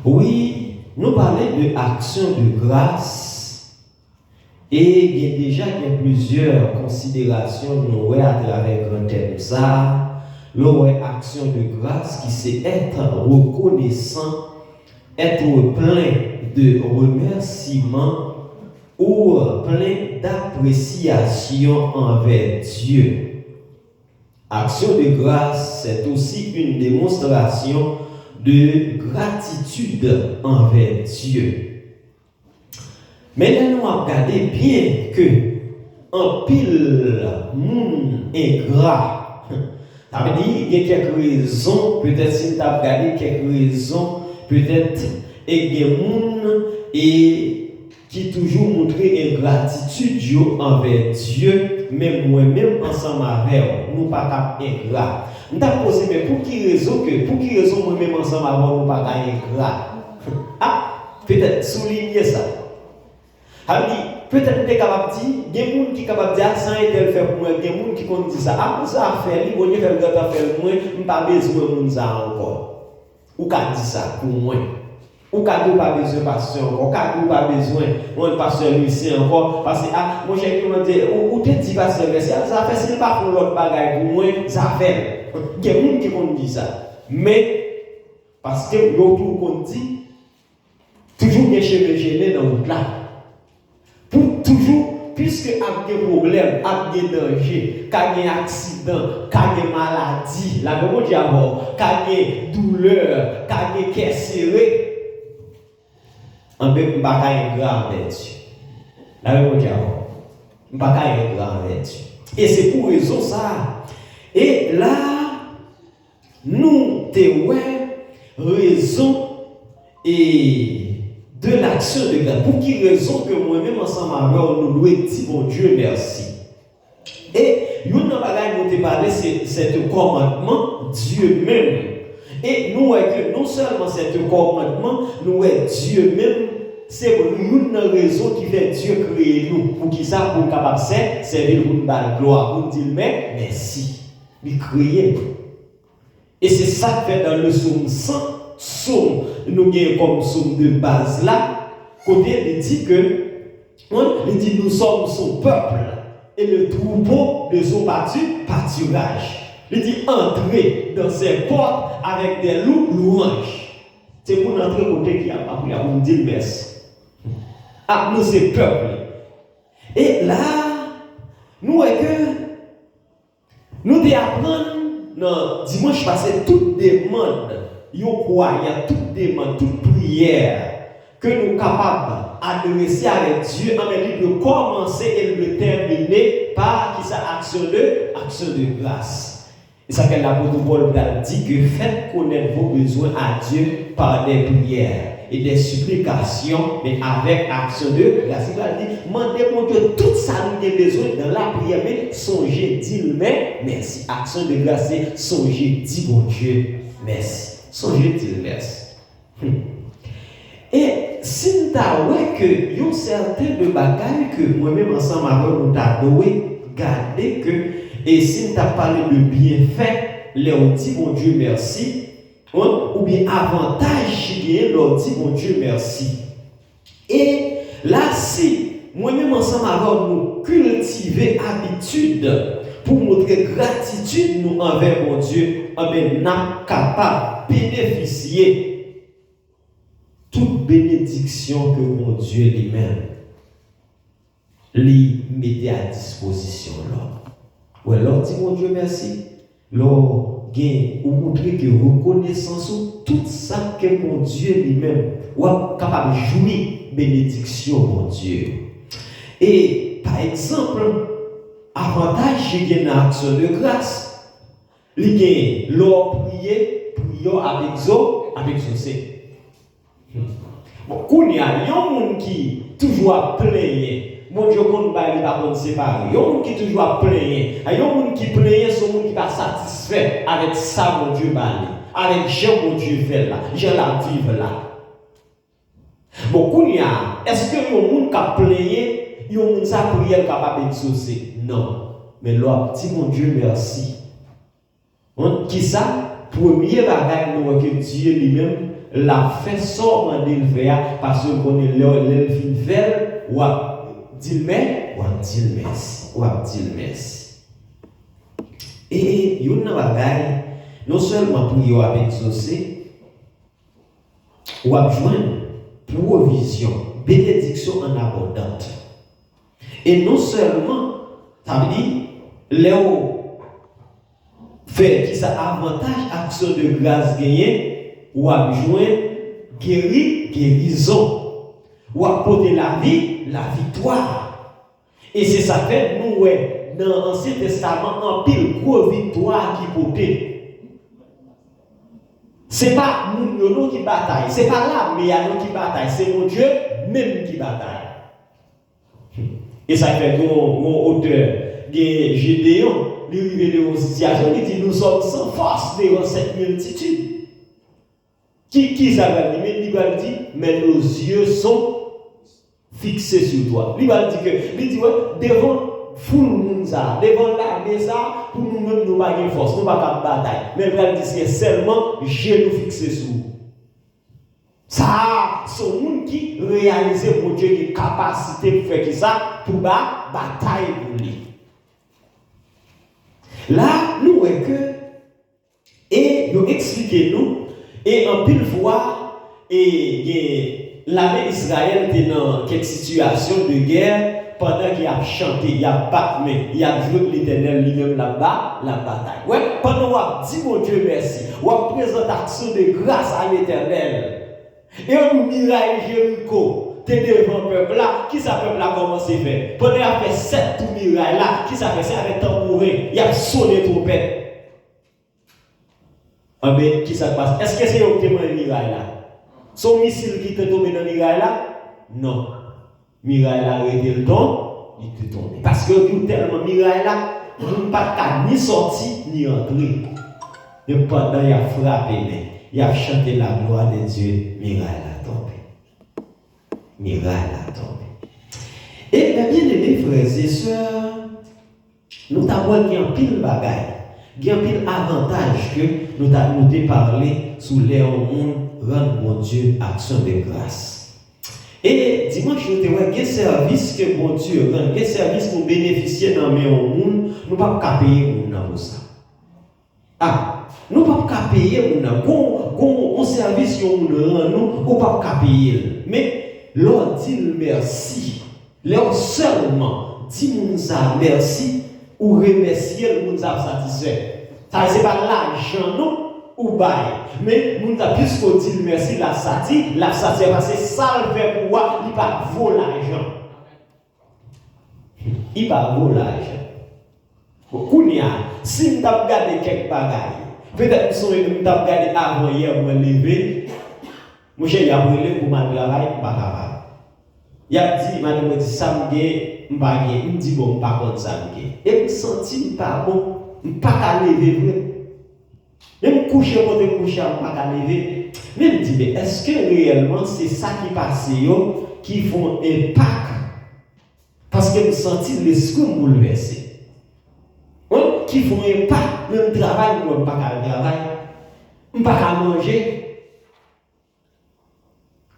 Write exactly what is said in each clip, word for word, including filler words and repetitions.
Wi, nou pale de aksyon de gras, e gen deja gen plizyè konsiderasyon nou wè atravè gran tèm sa a. Lè w wè aksyon de gras ki se être reconnaissant, être plein de remerciements ou plein d'appréciation envers Dieu. Action de grâce, c'est aussi une démonstration de gratitude envers Dieu. Men lè nou ap gade byen ke anpil moun engra, sa vle di gen kèk rezon, petèt si n t ap gade kèk rezon, petèt e gen moun e ki toujou montre engratitid yo anvè Dye, men mwen menm ansanm avè w, nou pa t ap engra. M t ap poze, men pou ki rezon ke, pou ki rezon mwen menm ansanm avè w, nou pa ka engra? Ah, petèt soulinye sa. Sa vle di, petèt m te kapab di, gen moun ki kapab di, a, sa entèl fè pou mwen, gen moun ki konn di sa, a, sa fè li, Bondye fè l gentan fè l pou mwen, m pa bezwen moun sa a ankò. Ou ka di sa pou mwen. Ou ka di ou pa bezwen pastè ankò. Ou ka di ou pa bezwen mwen pastè Lucien ankò. Paske, a, monchè, ki mwen di, ou, ou te di pastè Mercier, a, zafè si l pa fè yon lòt bagay pou mwen, zafè l. Gen moun ki konn di sa. Men, paske yo tou konn di, toujou gen chemen jennen nan wout la. Pou toujou, piske ap gen pwoblèm, ap gen danje, ka gen aksidan, ka gen maladi, lapè Bondye avè w, ka gen doulè, ka gen kè sere, anben, m pa ka engra anvè Dye. Lapè Bondye avè w. M pa ka engra anvè Dye. E se pou rezon sa a. E la, nou te wè rezon e de l'action de grâce. Pou ki rezon ke mwen menm ansanm avè w, nou dwe di Bondye mèsi? E youn nan bagay nou te pale, se, se te kòmandman Dye menm. E nou wè ke non sèlman se te kòmandman, nou wè Dye menm, se youn nan rezon ki fè Dye kreye nou. Poukisa? Pou n kapab sè, sèvi l, pou n ba l glwa, pou n di l mè, mèsi. Li kreye nou. E se sa k fè dans le psaume cent, sòm nou gen kòm sòm de baz la, kote li di ke, wi, li di, nous sommes son peuple et le troupeau de son pâtu-, pâturage. Li di, entrez dans ses portes avec des lou-, louanges. Se pou n antre kote ki ap, ap, ap di l mèsi. Ap nou se pèp li. E la, nou wè ke nou te aprann nan dimanch pase, tout demann yon kwayan, tout demann, tout priyè ke nou kapab adrese avèk Dye, anben, li dwe kòmanse e l dwe tèmine pa kisa? Action de, action de grâce. E sa fè lapot Pòl pral di ke faites connaître vos besoins à Dieu par des prières et des supplications, mais avec action de grâce. Li pral di, mande Bondye tout sa nou gen bezwen dans la prière, men sonje di l mè, mèsi. Action de grâce, se sonje di Bondye mèsi. Sonje di l mèsi. Hmm. E si n ta wè ke yon sèten de bagay ke mwen menm ansanm avè w nou ta dwe gade ke, e si n ta pale de byenfè lè w di Bondye mèsi, wi, oubyen avantaj ki genyen lè w di Bondye mèsi. E la, si mwen menm ansanm avè w nou kiltive abitid pou montre gratitid nou anvè Bondye, anben, n ap kapab benefisye tout benediksyon ke Bondye li menm li mete a dispozisyon lòm. Wè, lè w di Bondye mèsi, lè w gen, ou montre ke rekonesans ou, tout sa ke Bondye li menm, w ap kapab jwi benediksyon Bondye yo. E, pa egzanp, avantaj ki gen nan aksyon de gras, li genyen lè w priye, priyè w ap egzo-, ap egzose. Hmm. Bon, kounye a, yon moun ki toujou ap plenyen, Bondye konn bay, li pa konn separe. Yon moun ki toujou ap plenyen, a, yon moun ki plenyen, se yon moun ki pa satisfè avèk sa Bondye ba li, avèk jan Bondye fè l la, jan l ap viv la. Bon, kounye a, èske yon moun k ap plenyen, yon moun sa, priyè l kapab egzose? Non. Men lè w ap di Bondye mèsi, Kisa? Premye bagay nou wè ke Dye li menm, l ap fè sa w mande l fè a, paske l konnen lè, lè l fin fè l, w ap di l mè, w ap di l mèsi, w ap di l mèsi. E youn nan bagay, non sèlman priye w ap egzose, w ap jwenn pwovizyon, benediksyon an abondant. E non sèlman, sa vle di, lè w fè kisa avantaj aksyon de gras genyen, w ap jwenn geri, gerizon. W ap pote lavi, laviktwa. E se sa k fè nou wè nan Ansyen Testaman anpil gwo viktwa ki pote. Se pa moun yo non ki batay, se pa lame a non ki batay, se Bondye menm ki batay. E sa k fè gen yon, yon otè, gen Jedeyon, li rive nan yon sitiyasyon, li di, nous sommes sans force devant cette multitude. Ki, ki sa l pral di? Men li pral di, mais nos yeux sont fixés sur toi. Li pral di ke, li di, wè, devan foul moun sa, devan lame sa, pou nou menm, nou pa gen fòs, nou pa kab batay. Men l pral di, se sèlman je nou fikse sou ou. Sa a, se yon moun ki reyalize Bondye gen kapasite pou fè kisa? Pou ba batay pou li. La, nou wè ke, e yo eksplike nou, e anpil fwa, e gen lame Izrayèl te nan kèk sitiyasyon de gè pandan ke y ap chante, y ap bat men, y ap jwe Letènèl li menm l ap ba, l ap batay. Wè, pandan w ap di Bondye mèsi, w ap prezante aksyon de gras a Letènèl. E yo di w miray Jeriko te devan pèp la. Kisa pèp la kòmanse fè? Pandan y ap fè sèt tou miray la, kisa fè? Se avèk tanbouren, y ap sonnen twonpèt. Anben, kisa k pase? Èske se yo ki te manyen miray la? Se yon misil ki te tonbe nan miray la? Non. Miray la rete l ton, li te tonbe. Paske yo di w tèlman miray la, moun pa t ka ni sòti, ni antre. Men pandan y ap frape men, y ap chante la gloire de Dieu, miray la tonbe. Miray la tonbe. E, mes bien-aimés frères et sœurs, nou ta pral gen anpil bagay, gen anpil avantaj ke nou ta, nou te pale sou lè yon moun rann Bondye aksyon de gras. E dimanch nou te wè gen sèvis ke Bondye rann, gen sèvis nou benefisye nan men yon moun, nou p ap ka peye moun nan pou sa. A, nou p ap ka peye moun nan. Gon, gon, gon sèvis yon moun rann ou, ou p ap ka peye l. Men, lè w di l mèsi, lè w sèlman di moun sa a mèsi, ou remèsye l, moun sa a ap satisfè. Sa se pa lajan non ou bay. Men, moun sa a, piske w di l mèsi, l ap sati, l ap satisfè paske sa l fè pou ou a, li pa vo lajan. Li pa vo lajan. Bon, kounye a, si m t ap gade kèk bagay, petèt m sonje m t ap gade avan yè mwen leve, monchè, y ap rele m pou m al travay, m pa kapab. Y ap di, madanm mwen di, sa m gen, m pa gen. M di, bon, m pa konn sa m gen. E m santi m pa bon, m pa ka leve vre. Men m kouche kote m kouche a, m pa ka leve. Men m di, men èske reyèlman se sa ki pase yo ki fè yon enpak? Paske m santi lespri m boulvèse. Wi, ki fè yon enpak, men m travay, m wè m pa ka al travay. M pa ka manje.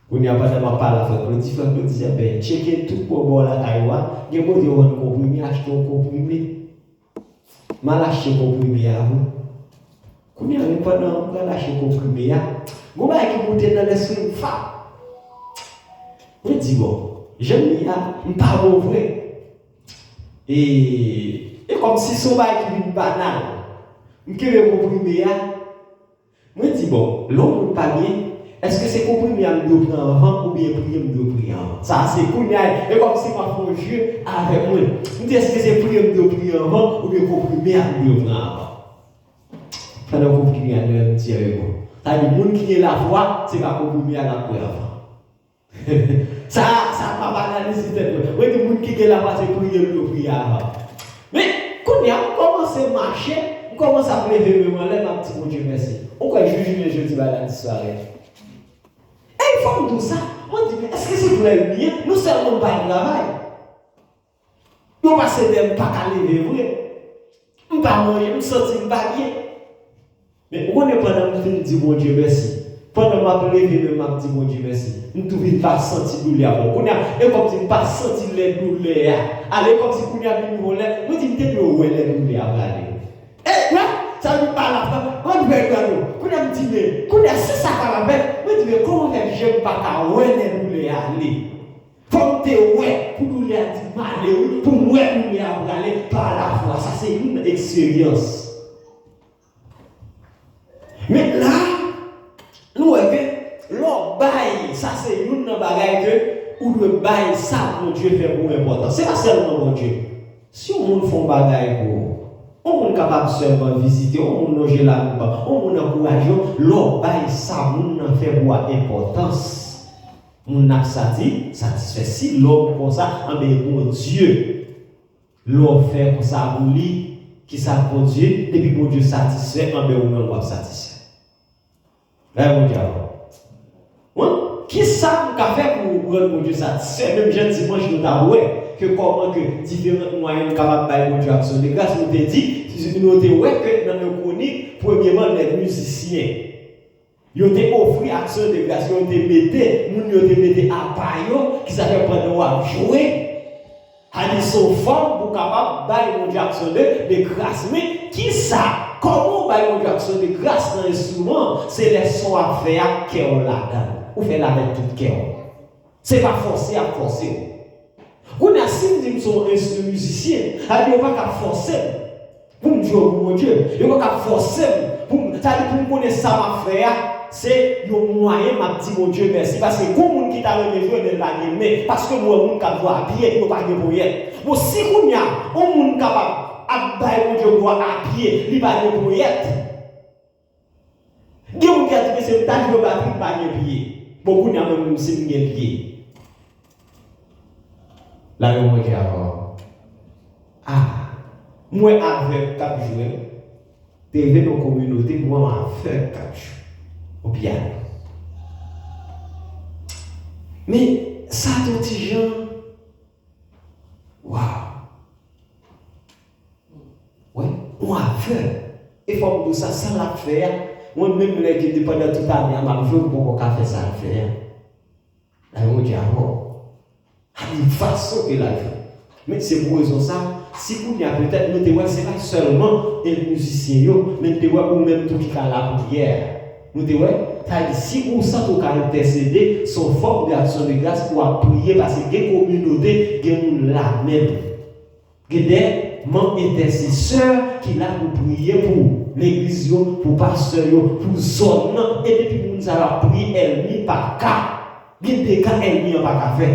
Kounye a, pandan m ap pale a frè Claudy, frè Claudy di, enben, tcheke tout bò bò lakay ou a, gen kote yo vann konprime, achte yon konprime. M al achte konprime a, wi. Kounye a, men pandan m pral achte konprime a, gon bagay ki moute nan lespri m, fap! Mwen di, bon, jan m ye a, m pa bon vre. E, e kòmsi se yon bagay ki vin banal. M kenbe konprime a, Mwen di, bon, lè yon moun pa byen, èske se konprime a m dwe pran anvan oubyen priye m dwe priye anvan? Sa a se kounye a, e kòmsi m ap fè yon jeu avèk mwen. M di, èske se priye m dwe priye anvan oubyen konprime a m dwe pran anvan? Pandan konprime a, m di, e bon. Sa vle di, moun ki gen lafwa, se pa konprime a l ap pran anvan. Sa, sa m ap analize tèt mwen. Mwen di moun ki gen lafwa se priye l dwe priye avan. Men, kounye a, m kòmanse mache, m kòmanse ap leve men mwen anlè, m ap di Bondye mèsi. Ou kwè jou jounen jodi bagay la disparèt? E fò m di w sa, mwen di, men èske se vrè l ye? Non sèlman m pa travay. Yo pase dèyè m, m pa ka leve vre. M pa manje, m santi m pa byen. Men ou konnen pandan m fin di Bondye mèsi, Pandan m ap leve men m, m ap di Bondye mèsi. M tou vin pa santi doulè a ankò. Kounye a, e kòmsi m pa santi lè doulè a ale. Kòmsi kounye a vin yon lè, mwen di m te dwe wè lè doulè a prale. E, wè, sa vin pa la, pa, pa, pa, pa, pa, kounye a m di, men, kounye a, si sa ka la fèt, mwen di, men, kòman fè je m pa ka wè lè doulè a ale? Fò m te wè, pou doulè a di m ale, wi, pou m wè doulè a prale pa lafwa. Sa se youn nan eksperyans. Men la, nou wè ke lè w bay, sa se youn nan bagay ke ou dwe bay sa Bondye fè pou ou enpòtan. Se pa sèlman Bondye. Si yon moun fè yon bagay pou ou, yon moun kapab sèlman vizite w, yon moun lonje lamen ba w, yon moun ankouraje w, lè w bay sa moun nan fè pou ou a enpòtans, moun nan ap sati-, satisfè. Si lòm konsa, anben Bondye, lè w fè konsa pou li, ki sa Bondye, depi Bondye satisfè, anben ou menm w ap satisfè. Lè Bondye avè w. Wi, kisa m ka fè pou rann Bondye satisfè? Menm jan dimanch nou ta wè ke kòman ke diferan mwayen nou kapab bay Bondye aksyon de gras, nou te di, nou te wè ke nan yon kwonik, premyeman, lè mizisyen yo te ofri aksyon de gras, yo te mete, moun yo te mete apa yo, ki sa fè pandan w ap jwe, Sa di se yon fòm pou w kapab bay Bondye aksyon de, de gras. Men, kisa, kòman w bay Bondye aksyon de gras nan enstriman an? Se lè son w ap fè a, kè w ladan l. Ou fè l avèk tout kè w. Se pa fòse y ap fòse w. Kounye a, si m di m se yon enstri-, mizisyen, sa vle di yo pa ka fòse m. Pou m jwe pou Bondye. Yo pa ka fòse m pou m, sa vle di pou m konnen sa m ap fè a, se yon mwayen m ap di Bondye mèsi. Paske gon moun ki ta renmen jwe, men l pa gen men. Paske m wè moun k ap jwe a pye, yo pa gen ponyèt. Bon, si kounye a, yon moun kapab ap bay Bondye glwa a pye, li pa gen ponyèt. Gen moun ki ap di, "Mesye, m ta jwe batri, m pa gen pye." Bon, kounye a menm si m gen pye. Lage Bondye avè w. Ah, m wè avèg k ap jwe. Te rive nan kominote, m wè yon avèg k ap jwe yon pyano. Men, sa te yon ti jan. Waw! Wi, yon avèg. E fò m di w sa, sa l ap fè a, mwen menm lè gen de pandan tout ane a, m ap jwe, m poko ka fè sa l ap fè a. Lage Bondye avè w. Sa di fason ke l ap jwe. Men se pou rezon sa, si kounye a petèt nou te wè se pa sèlman e mizisyen yo, men nou te wè ou menm tou ki ka lapriyè. Nou te wè, sa di si ou santi w ka entèsede, se yon fòm de aksyon de gras pou w ap priye, paske gen kominote, gen moun la menm. Gen de manm entèsesè ki la pou priye pou legliz yo, pou pastè yo, pou zòn nan. E depi moun sa yo ap priye, ènmi pa ka. Gen dega ènmi an pa ka fè.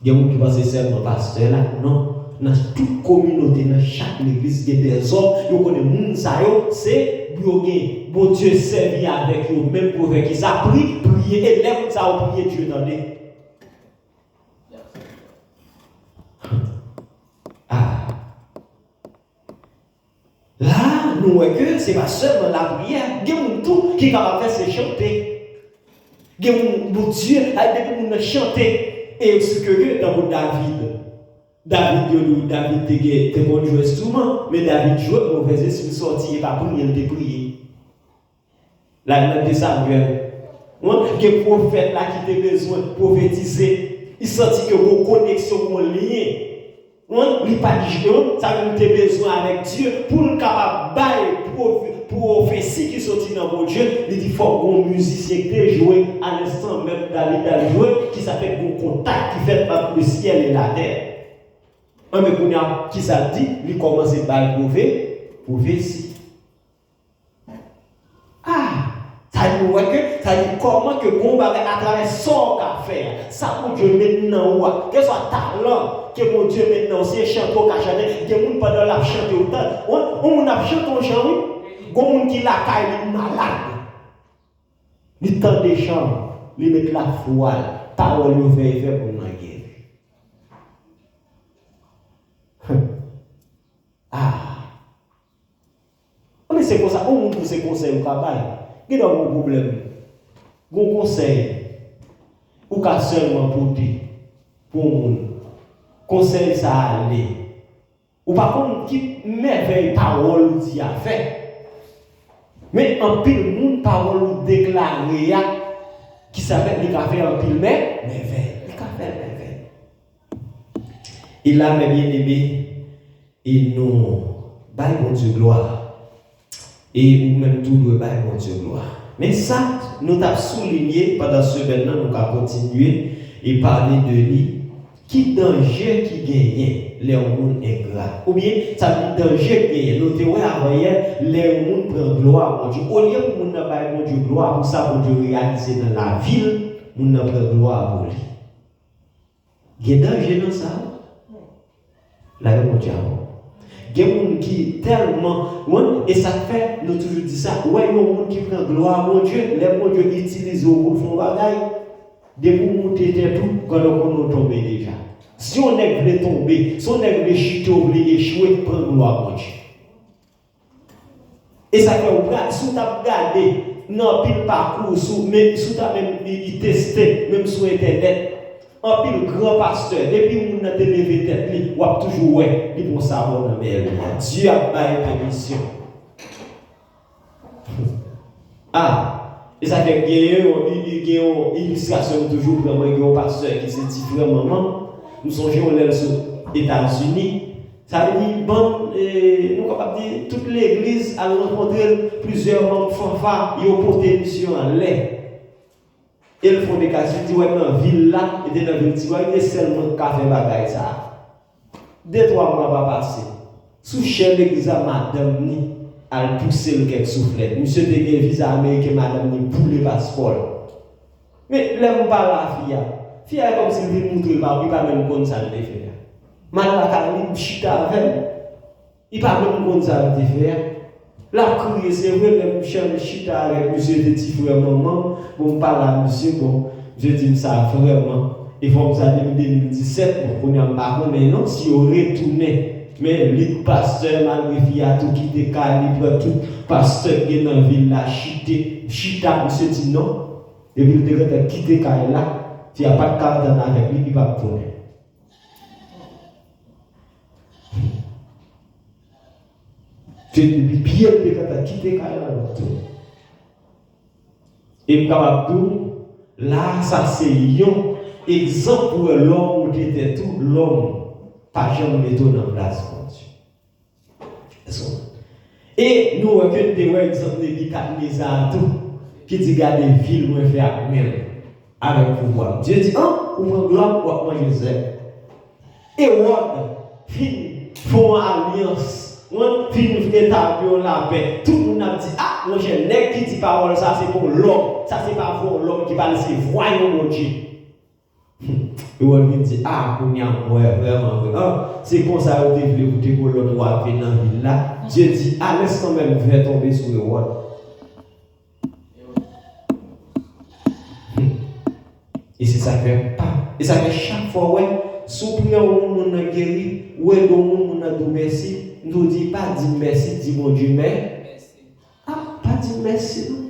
Gen moun ki panse sèlman pastè la, non. Nan tout kominote, nan chak legliz, gen dèzòm, yo konnen moun sa yo, se yo gen Bondye sèvi avèk yo menm pou fè kisa? Pri-, priye. E lè moun sa yo priye, Dye tande. Ah. La, nou wè ke se pa sèlman lapriyè. Gen moun tou ki kapab fè se chante. Gen moun, Bondye, ay, depi moun nan chante, e yo sike ke, tankou David. David, yo di w, David te gen, te konn jwe enstriman, men David jwe, movèzespri sòti, e pa priye l te priye. Lage nan de Samyèl. Wi, gen pwofèt la ki te bezwen pwofetize. Li santi ke gon koneksyon, gon lyen. Wi, li pa t jwe, sa vle di li te bezwen avèk Dye pou l kapab bay pwofe-, pwofesi ki soti nan Bondye. Li di fòk gon mizisyen ki te jwe, a lenstan menm David al jwe, ki sa fè gon kontak ki fèt ant le syèl e latè. Anben, kounye a, kisa l di? Li kòmanse bay pwofe-, pwofesi. Ah! Sa di nou wè ke, sa di kòman ke gon bagay atravè sa w ka fè a, sa Bondye met nan ou a, keswa talan ke Bondye met nan ou, si e chante w ka chante, gen moun pandan l ap chante w tann, on, on moun ap chante yon jan wi, gon moun ki lakay li malad, li tande chan, li met lafwa l, pawòl yo fè efè moun nan geri. Ah! Anben se konsa, yon moun pou se konsèy ou ka bay. Gen dwa gon pwoblèm. Gon konsèy ou ka sèlman pote pou yon moun. Konsèy sa ale. Ou pa konn ki mèvèy pawòl ou di a fè. Men anpil moun, pawòl ou deklare a, ki sa fè li ka fè anpil mè, mèvèy. Li ka fè mèvèy. E la, mè byeneme, e nou bay Bondye glwa. E ou menm tou dwe bay Bondye glwa. Men sa, nou t ap soulinye pandan semèn nan, nou ka kontinye e pale de li. Ki danje ki genyen lè yon moun engra? Oubyen, sa vle di danje ki genyen. Nou te wè avanyè, lè yon moun pran glwa Bondye. Olye pou moun nan bay Bondye glwa pou sa Bondye reyalize nan lavi l, moun nan pran glwa pou li. Gen danje nan sa. Lage Bondye avè w. Gen moun ki tèlman, wi, e sa k fè nou toujou di sa, ou wè yon moun ki pran glwa a Bondye, lè Bondye itilize w pou l fè yon bagay, depi w moute tèt ou, genlè w konnen w tonbe deja. Si yon nèg vle tonbe, si yon nèg vle chite, w vle echwe, pran glwa a Bondye. E sa fè ou pra-, si w t ap gade nan anpil pakou, si w, men, si w ta menm i, i teste, menm sou entènèt, anpil gran pastè, depi moun nan te leve tèt li, w ap toujou wè li pran sa bò nan men li a. Dye ap bay penisyon. Ah, e sa fè gen yon, gen yon ilistrasyon m toujou pran, mwen gen yon pastè ki se ti frè manman m. M sonje yon lè l sot Etazini. Sa vle di, bann, e, nou kapab di, tout legliz al rankontre l, plizyè manm fanfa, yo pote misye anlè. E l fè yon deklarasyon, li di, wè, nan vil la, li te nan vil Tiwa, li te sèl moun k ka fè bagay sa a. De twa mwa pa pase. Sou chè legliz la, madanm ni al pouse l kèk souflèt. Misye te gen viza ameriken, madanm ni boule paspò l. Men, lè m pale a fi a, fi a e kòmsi l vin moutre l pa, li pa menm konn sa l te fè a. M al lakay li, m chita avè l. Li pa menm konn sa l te fè a. L ap kriye, se vre, lè m chan-, chita avèk misye, te ti frè manman m, bon, m pale a misye, bon, misye di m sa vrèman. E fò m sa depi de mil disèt, bon, kounye a m pa konnen non, si yo retounen. Men li k pastè, malgre fi a tou kite kay li, pran tout pastè k gen nan vil la, chite, chita, misye di non. Depi l te gentan kite kay la, fi a pa t ka antann avèk li, li p ap tounen. Se depi pye l te gentan kite kay la, l ap tounen. E m kapab di w, la a, sa se yon egzanp pou wè lè w moute tèt ou, lè w pa janm mete w nan plas Bondye. E nou wè ke n te wè egzanp Nebikadneza a tou, ki di, gade vil mwen fè ak men m, avèk pouvwa m. Dye di, an, ou pran glwa m, w ap manje zèb. Ewòd fin fè yon alyans, wi, fin etabli yon lapè. Tout moun ap di, a, monchè, nèg ki di pawòl sa, se pa yon lòm. Sa se pa vwa yon lòm ki pale, se vwa yon Bondye. Ewòd vin di, a, kounye a m wè, vrèman vre. An, se konsa yo te vle pou te gen lòt wa k vin nan vil la. Dye di, a, lès kanmenm vè tonbe sou Ewòd. E se sa k fè pa. E sa k fè chak fwa w wè, si w priye yon moun, moun nan geri, ou ede yon moun, moun nan di w mèsi, m toujou di, pa di m mèsi, di Bondye mè-, a, pa di m mèsi non.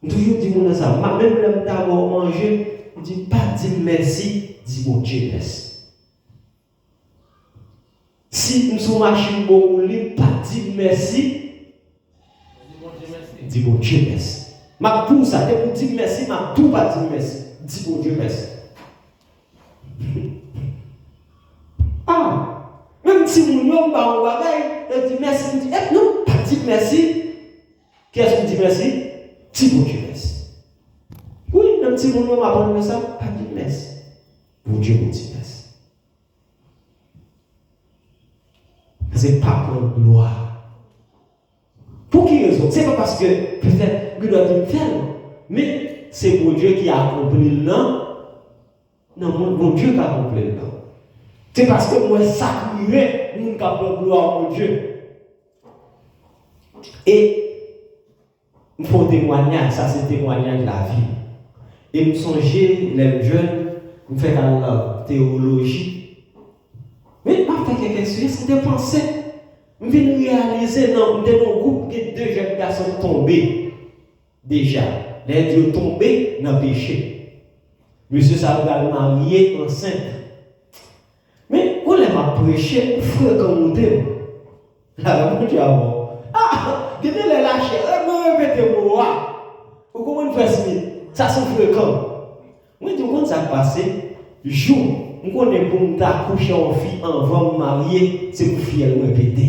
M toujou di moun nan sa, m, menm lè m ta ba w manje, m di, pa di m mèsi, di Bondye mèsi. Si m sou machin, m ba w woule, pa di m mèsi, di Bondye mèsi. M ap di w sa, depi w di m mèsi, m ap di w pa di m mèsi, di Bondye mèsi. Ah, menm timoun yo, m ba yo bagay, yo di mèsi, m di, eh, non, pa di m mèsi. Kiyès pou di mèsi? Di Bondye mèsi. Wi, menm timoun yo, m aprann yo sa, pa di mèsi. Bondye pou di mèsi. Se pa pran glwa. Pou ki rezon? Se pa paske petèt li dwe vin fè l, men se Bondye ki akonpli l nan, nan moun, Bondye k akonpli l nan. Se paske m wè sa k rive moun k ap pran glwa Bondye. E m fè yon temwayaj, sa se temwayaj lavi m. E m sonje lè m jèn, m fèk al nan tewoloji. Men m ap fè kèk eksperyans, m te panse, m vin reyalize nan, m te nan yon gwoup, gen de jèn gason k tonbe deja. Lè yo di yo tonbe nan peche. Mesye sa yo pral marye ansent. Men, yon lè m ap preche, m frekan moute m. Lagè Bondye avè w. Ah, gen de lè lachè, eh, m Repete mo a. Ou konprann, frè Smith? Sa se frekan. Mwen di, ou konn sa k pase? Jou m konnen pou m ta kouche yon fi anvan m marye, se pou fyèl mwen pete.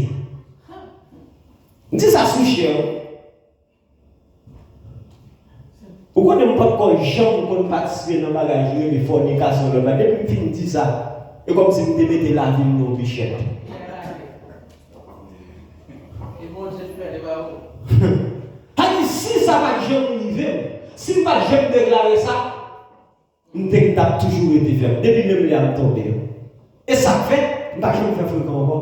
M di sa sou chè, wi. Ou konnen m poko janm konn patisipe nan bagay ki rele fònikasyon lòt la. Depi m fin di sa, e kòmsi m te mete lavi m nan pi chè. E Bondye fè li ba ou. Sa di, si sa pa t janm rive m, si m pa t janm deklare sa, m te, m t ap toujou rete fèm. Depi menm lè a m tonbe. E sa k fè, m pa janm fè frekan ankò.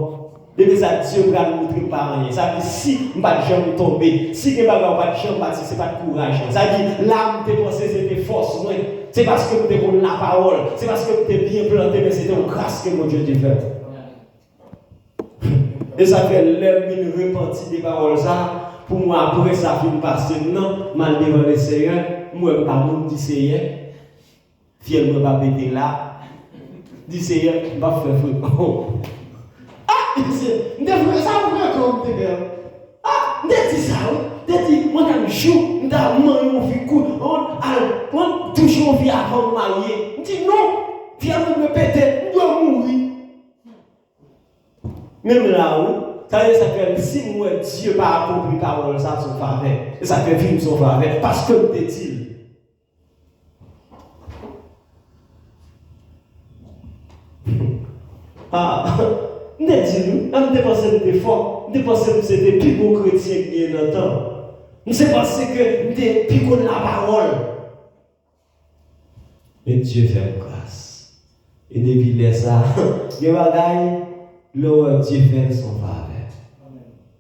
Depi sa, Dye pral montre m pa anyen. Sa di, si m pa t janm tonbe, si gen bagay ou pa t janm pati, se pa t kouraj mwen. Sa di, la m te panse se te fòs mwen. Se paske m te konn lapawòl. Se paske m te byen plante, men se te yon gras ke Bondye te fè m. E sa fè lè m vin repanti de pawòl sa, pou mwen apre sa fin pase m nan, m al devan Lesenyè, m wè m pa moun, di Senyè, fyèl mwen pa pete la, di Senyè, m p ap fè frekan. Ah, Senyè, m te fre, sa yon frekan m te fè. Ah, m te di sa wi, m te di, mwen ta jou, m ta manyen yon fi kout, mwen al, mwen touche yon fi avan m marye. M di non, fyèl mwen dwe pete, m dwe mouri. Menm la, wi, sa vle di sa fè si m wè Dye pa akonpli pawòl sa, se yon favè. E sa fè vi m se yon favè, paske m te di l. Ah, m te di l, wi, m te panse m te fò, m te panse m se te pi bon kretyen k genyen nan tan. M te panse ke m te pi konn lapawòl. Men Dye fè m gras. E depi lè sa a, gen bagay, lè w wè Dye fè l, se yon favè.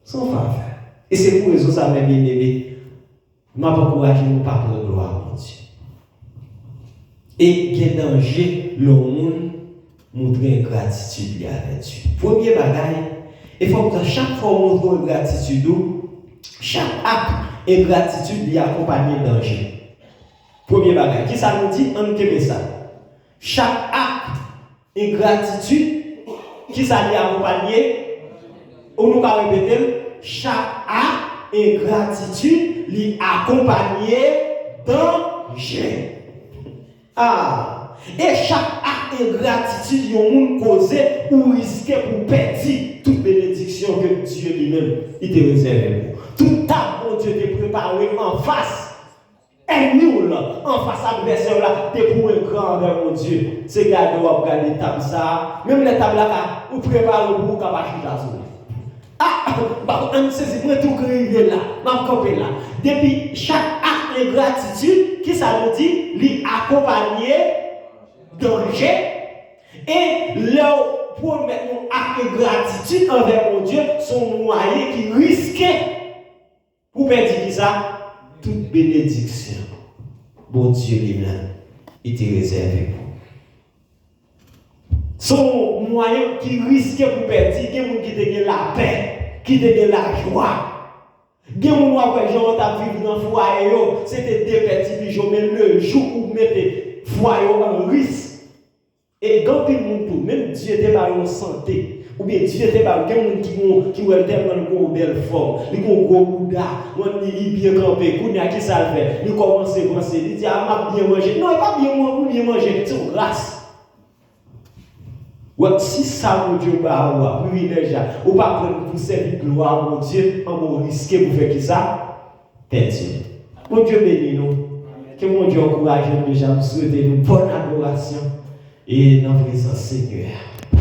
Se yon favè. E se pou rezon sa, mè byeneme, m ap ankouraje nou pa pran glwa a Bondye. E gen danje lè yon moun montre engratitid li avè Dye. Premye bagay, e fòk sa, chak fwa w montre engratitid ou, chak ak engratitid li akonpanye danje. Premye bagay, kisa nou di? Ann kenbe sa. Chak ak engratitid, kisa li akonpanye? Ou nou ka repete l? Chak ak engratitid, li akonpanye danje. Ah! E chak ak engratitid yon moun koze, ou riske pou pèdi tout benediksyon ke Dye li menm, li te rezève pou ou. Tout tab Bondye te prepare anfas ènmi w lan, anfas advèsè w la, te pou engra anvè Bondye. Se gade w ap gade tab sa a. Menm lè tab la ka, ou prepare pou ou ka pa chita sou li. Ah, m pa konn, ann sezi, mwen tou k rive la, m ap kanpe la. Depi chak ak engratitid, kisa nou di? Li akonpanye danje. E lè w pwomèt yon ak engratitid anvè Bondye, se yon mwayen ki riske pou w pèdi kisa? Tout benediksyon Bondye li menm, li te rezève pou ou. Se yon mwayen ki riske pou pèdi. Gen moun ki te gen lapè, ki te gen lajwa. Gen moun w ap wè jan yo t ap viv nan fwaye yo, se te de pè ti pijon, men le jou ou mete fwaye w an risk. E gen anpil moun tou, menm Dye te ba yo yon sante, oubyen Dye te ba yo, gen moun ki gon, ki wè l tèlman l gon bèl fòm, li gon gwo bouda, mwen li, li byen kanpe, kounye a kisa l fè? Li kòmanse panse, li di, a, m ap byen manje. Non, e pa byen man-, pou byen manje, se yon gras. Wè, si sa Bondye ba ou a, privilèj la, ou pa pran l pou sèvi glwa Bondye, anben w riske pou fè kisa? Pèdi l. Bondye beni nou. Ke Bondye ankouraje nou deja. M swete nou bòn adorasyon e nan prezans Senyè a.